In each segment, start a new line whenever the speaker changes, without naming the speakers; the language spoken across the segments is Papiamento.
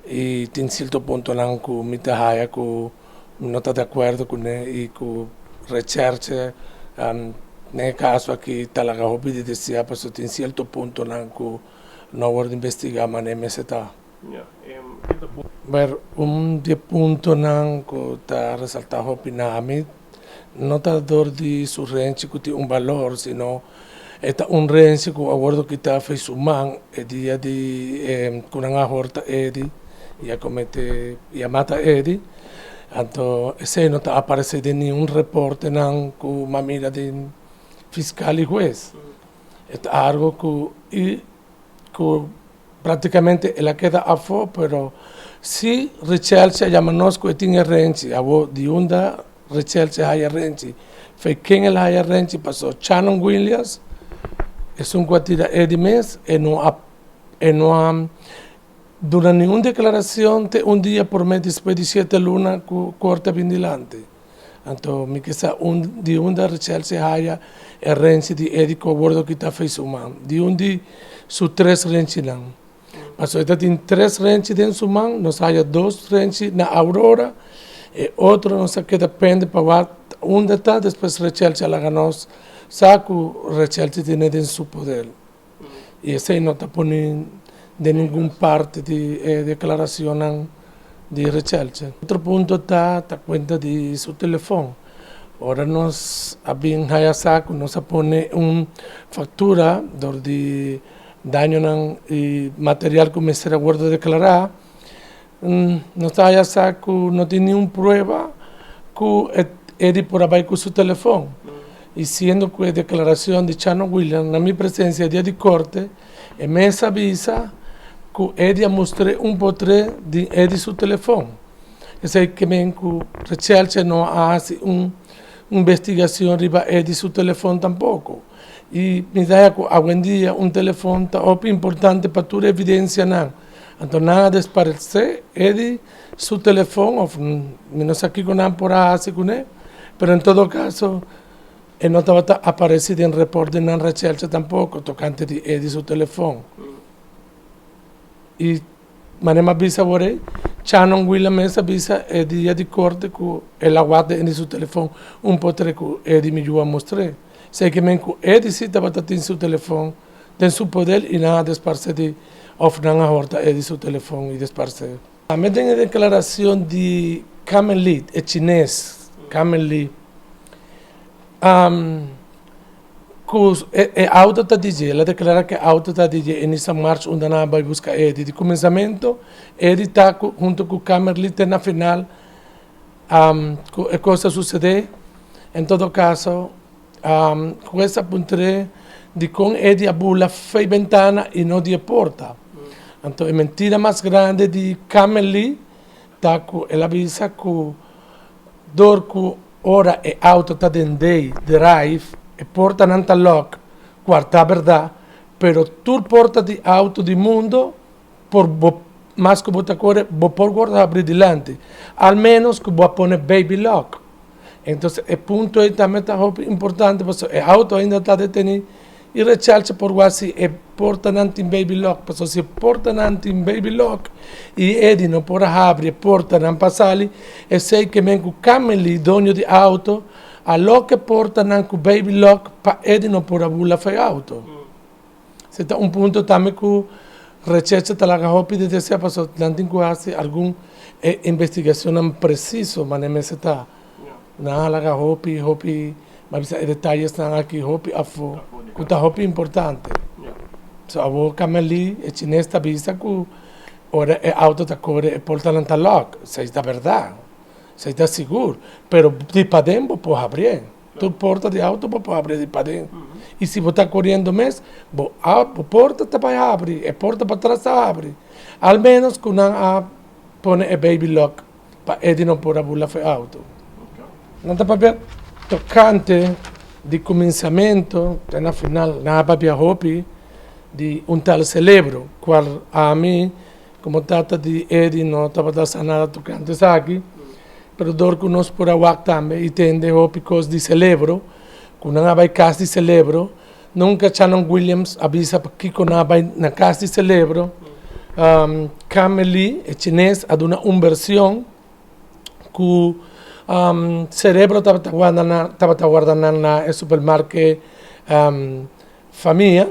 I tin sierto puntonan ku mi ta haya ku mi no ta di akuerdo kuné i ku recherche den e kaso aki ta laga hopi di deseá pasobra tin sierto puntonan ku no a wòrdu investigá manera mester ta. Ber, un di e puntonan ku ta resaltá hopi na ami no ta dor di su renchi ku tin un balor, sino e ta un renchi ku a wòrdu kitá for su man e dia di ku nan a hòrta Eddy i a komete i a mata Eddy. Anto esei no ta aparesé den niun reportenan ku mi a mira den fiskal i hues. E ta algu ku i ku Prácticamente el a keda afó, pero si Richelche a yama nos ku e tin e renchi. Awor di unda Richelche haya renchi? Fe ken el haya renchi? Paso Shannon Williams, esun ku a tira Eddy mes, e no a e no a duna ningun declaracion te un dia prome despues di shete luna ku korte a bin dilanti. Anto mi ke sa un di unda Richel si haya e renchi di Eddy ku a wordo kita fei su man. Di un di su tres renchinan. Pasobra e ta tin tres renchi den su man, nos haya dos renchi na Aurora, e otro nos a keda pende pa wak unda ta, despues Richel a laga nos sa ku Richel si tene den su poder. I esei no ta pone den ningun parti di e declaracionnan di Recherche. Otro punto ta ta cuenta di su telefon. Ora nos a bin haya sa cu nos a pone un factura dor di dañonan y material cu mester a wordo declara, nos ta haya sa cu no tin niun prueba cu Eddy por a bay cu su telefon. Y siendo cu e declaracion di Chano Williams na mi presencia dia di corte, e mes a bisa cu Eddy a mustr'e un potre di Eddy su telefon. Esey ke men cu recherche no a haci un investigacion riba Eddy su telefon tampoco. Y mi ta haya cu awendia un telefon ta hopi importante pa tur evidencianan. Anto nan a desparece Eddy su telefon of mi no sa kico nan por a haci cune, pero en todo caso e no tabata apareci den report di nan recherche tampoco tocante di Eddy su telefon. Y manera mi a bisa awor ey, Chanon Willa mes a bisa e dia di corte cu el a warda Eddy su telefon un potre cu Eddy mi yu a mustr'e. Esey ke men cu Eddy si tabata tin su telefon den su poder y nan a desparce di of nan a horta Eddy su telefon y desparce. Tambe den e declaracion di Carmen Lee, e chines Carmen Lee, cu e auto ta di dje, el a declara cu e auto ta di dje, e Nissan March unda nan a bay busca Eddy. Di cuminsamento Eddy ta hunto cu Carmen Lee te na final cu e cos a sucede. En todo caso, Hues a puntr'é dikon Eddy a bula fei bentana i no di e porta. Anto e mentira mas grandi di Carmen ta ku el a bisa ku dor ku ora e auto ta den day drive e portanan ta lòk, kual ta bèrdat, pero tur porta di auto di mundo por bo mas ku bo ta kore bo por wòrdu habrí dilanti, al ménos ku bo a pone baby lòk. Entonces e punto ei tambe ta hopi importante pasobra e auto ainda ta deteni y recherche por wak si e portanan tin baby lock pasobra si e portanan tin baby lock y Eddy no por a habri e portanan pa sali esey ke men ku Camely doño di auto a lock e portanan ku baby lock pa Eddy no por a bula for e auto. Esey ta un punto tambe ku recherche ta laga hopi di desea pasobra nan tin ku hasi algun investigacionnan preciso manera mester ta. Nan a laga hopi hopi bo a bisa e detayesnan aki hopi afo ku ta hopi importante. So awor Camelie e chines ta bisa ku ora e auto ta kore e portanan ta lock. Esei ta berdad, esei ta sigur, pero di paden bo por habrié. Tur porta di auto bo por habri di paden. Y si bo ta coriendo mes, bo bo porta ta bay habri, e porta patras ta habri. Al menos cu nan a pone e baby lock pa Eddy no por a bula fu e auto. Nan ta papia tocante di cuminsamento te na final. Nan a papia hopi di un tal celebro, cual ami como tata di Eddy no tabata sa nada tocante esaki. Pero dor ku nos por a wak tambe i tende hopi kos di selebro, ku nan a bai kas di selebro, nunka Shannon Williams a bisa pakiko nan a bai na kas di selebro. Camely, e chines, a duna un version ku Cerebro tabata warda nan, tabata warda nan na e supermarket Famia.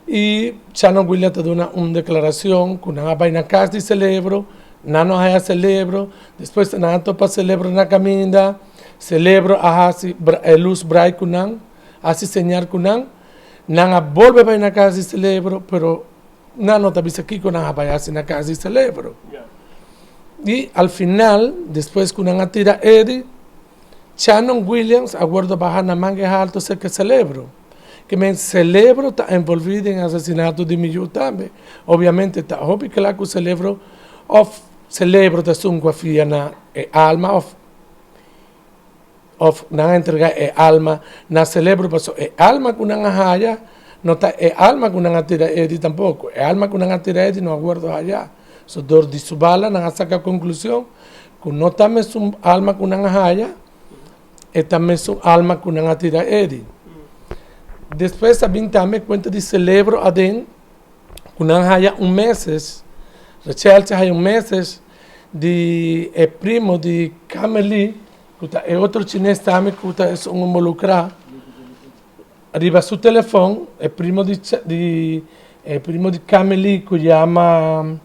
I Shannon Williams ta duna un declaracion ku nan a bai na kas di Celebro, nan no haya Celebro, despues nan a topa Celebro na kaminda, Celebro a hasi e lus brai ku nan, hasi señal ku nan, nan a bolbe bai na kas di Celebro, pero nan no ta bisa kiko nan a bai hasi na kas di Celebro. I al final, despues ku nan a tira Eddie, Shannon Williams a wordo baha na Mangue Alto serka Celebro. Ke men Celebro ta envolvi den asesinato di mi yu tambe. Obviamente ta hopi kla ku Celebro of Celebro ta esun ku a fia na e alma of of nan a entrega e alma na Celebro pasobra e alma ku nan a haya no ta e alma ku nan a tira Eddie tampoko. E alma ku nan a tira Eddie no a wordo haya. So dor di su bala nan a saka konklushon ku no ta mesun alma ku nan a haya, e ta mesun alma ku nan a tira Eddie. Despues a bin tambe kuenta di Celebro aden ku nan haya un message, Rachel haya un message di e primo di Camely ku ta e otro chines tambe ku ta esun involukrá riba su telefòn, e primo di di e primo di Camely ku yama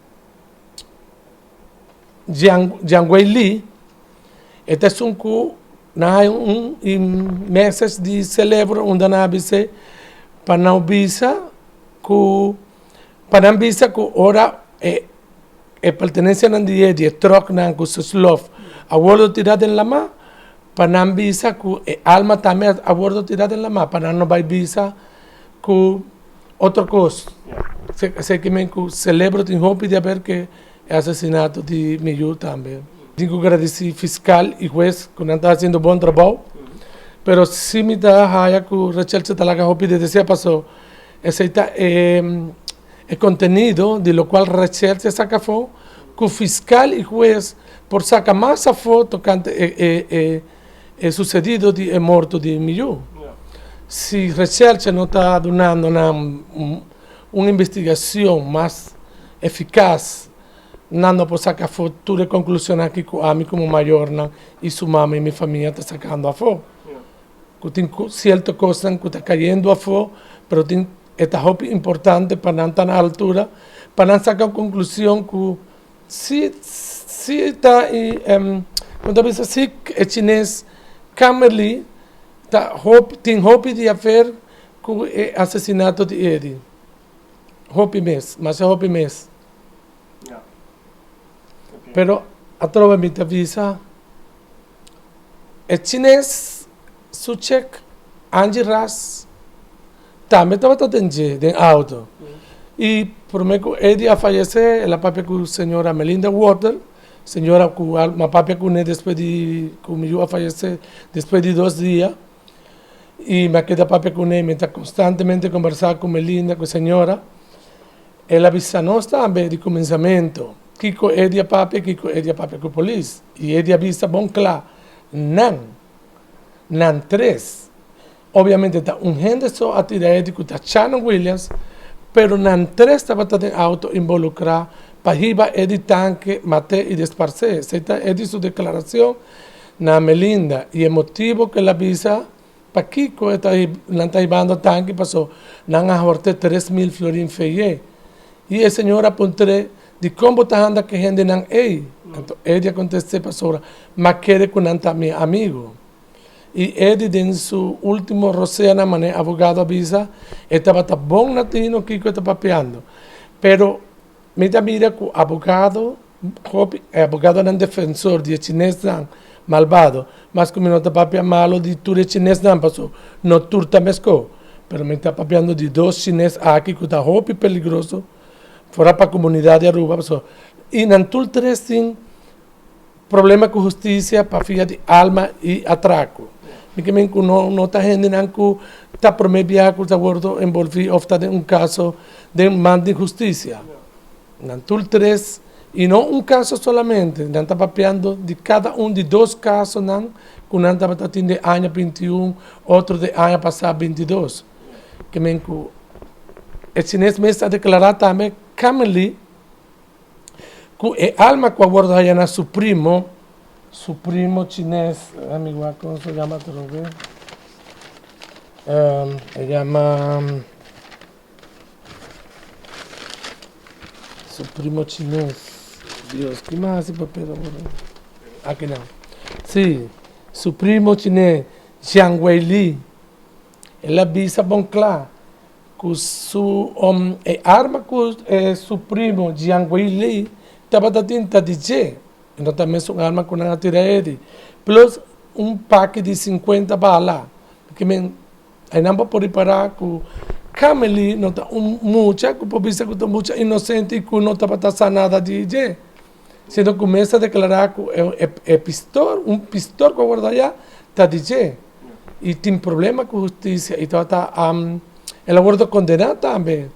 Jiang Jiangwei Li, e ta esun ku nan haya un message di Celebro unda nan a bis'é pa nan bisa ku pa nan bisa ku ora e e pertenencianan di e di e trucknan ku su slof a wordo tira den lama pa nan bisa ku e alma tambe a wordo tira den lama pa nan no bai bisa ku otro kos. Esei ke men ku Celebro tin hopi di haber ke e asesinato di mi yu tambe. Tin ku gradisí fiskal i hues ku nan ta hasiendo bon trabou pero si mi ta haya ku Rachel ta laga hopi di desea paso esei ta e E kontenido di lokual recherche a saka afó, ku fiskal i hues por saka mas afó tokante e e susedido di e morto di mi yu. Si recherche no ta dunando nan un investigacion mas efikas, nan no por saka afó tur e konklushonnan aki ku ami komo mayornan i su mama i mi famia ta sakando afó. Ku tin sierto kosnan ku ta kayendo afó, pero tin. E ta hopi importante pa nan ta na altura, pa nan saka un konklushon ku si si ta kon ta bisa si e chines Kamerly ta hopi tin hopi di aver ku e asesinato di Eddy. Hopi mes, masha hopi mes. Pero atrobe mi ta bisa e chines su chek Angie Ras tambe tabata den dje, den auto. I prome ku Eddie a fayesé, el a papia ku señora Melinda Wortel, señora ku a papia kuné despues di ku mi yu a fayesé, despues di dos dia. I mi a keda papia kuné, mi ta konstantemente kombersá ku Melinda, ku e señora. El a bisa nos tambe di kuminsamentu kiko Eddie a papia, kiko Eddie a papia ku polis. I Eddie a bisa bon kla, nan, nan tres. Obviamente ta un hende so a tira e di cu ta Shannon Williams, pero nan tres tabata den auto involucra pa hiba e di tanke, mate y desparce. Esey ta e di su declaracion na Melinda y e motibo cu el a bisa pakico e ta nan ta hibando tanke paso nan a horte 3000 florin feye. Y e señor a puntre dicon bo ta handa cu e hendenan ey? Anto Eddie a conteste pasobra m'a kere cu nan ta mi amigo. I Eddie den su ultimo roseanan manera e abogado a bisa, e tabata bon na tino kiko e ta papiando. Pero mi ta mira ku abogado hopi, e abogadonan defensor di e chinesnan malbado, mas ku mi no ta papia malo di tur e chinesnan paso no tur ta meskó, pero mi ta papiando di dos chines aki ku ta hopi peligroso fora pa komunidat di Aruba paso i nan tur tres tin Problema ku hustisia pa fia di alma i atrako. Mi ke men ku no no ta hendenan ku ta prome biaha ku ta wordo envolvi of ta den un kaso den man di hustisia. Nan tur tres i no un kaso solamente, nan ta papiando di kada un di dos kasonan ku nan tabata tin den aña 21, otro den aña pasa 22. Ke men ku e chines mes a deklara tambe Kamerly. Ku e alma ku a wòrdu haña na su primo, su primo chines, mi wak kon su yama atrobe, e yama su primo chines, Dios ki mas hasi papel awor? Aki nan, si, su primo chines Jiang Weili, el a bisa bon kla Ku su e arma ku e su primo Jiang Weili tabata tin ta di dje, e no ta mesun arma ku nan a tira edi, plus un paki di sinkuenta bala. Ke men einan bo por ripará ku Camely no ta un mucha ku por bisa ku ta un mucha inosente i ku no tabata sa nada di dje, sino ku mes a deklará ku e pistor, un pistor ku a wordo haya ta di dje. Y tin problema cu husticia y tabata el a wordo condena tambe.